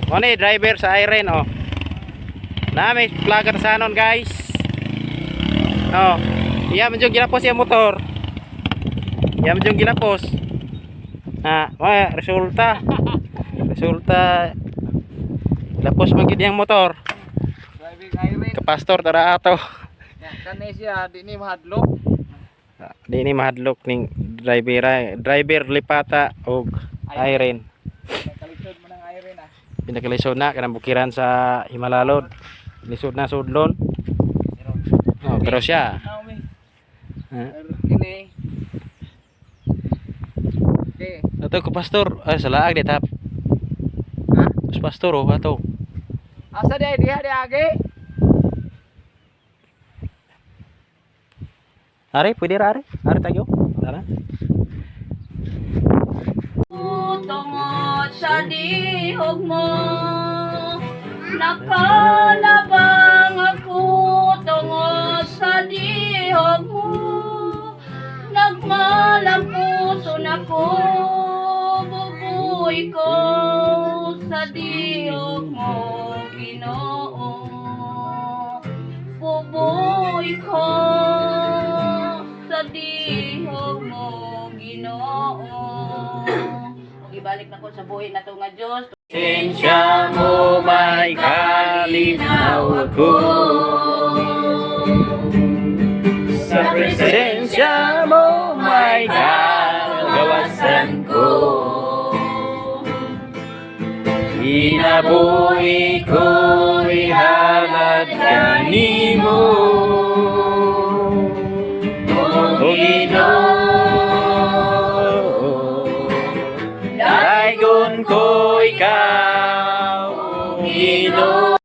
Mo ni driver sa Irene, oh. Na may plaga ta sanon, guys. Oh. Iya man jung gilapos iya motor. Iya man jung gilapos. Ah, wa resulta. Resulta gilapos man gid iyang motor. Driving Irene. Kapastor tara ato. Ya, kani siya di ni mahadlok. Ah, di ni mahadlok ning driver driver lipata og Irene. Nakalisod mo ng Irene ah. Pinakalisod na kanang bukiran sa Himalalod. Lisod na sudlon. Oh, pero siya. Naomi. Ah. Pero kini. Okay. Ato ko pastor, ay sa laag di tap. Ha? Mas pastor oh ato. Asa di ay diha di agi? Ari, pwede ra ari. Ari tayo. Tara. Tungod sa dihog mo, nakalabang ako tungod sa dihog mo. Nagmalampuso nako, bubuhay ko sa dihog mo, Ginoo. Bubuhay ko sa dihog mo, Ginoo. Ug ibalik na ko sa buhi na to nga Dios. Sensya mo may kalinaw ako. Sa presensya mo may kagawasan ko. Kinabuhi ko ihalad kanimo. O Ginoo, daygon ko ikaw, Ginoo.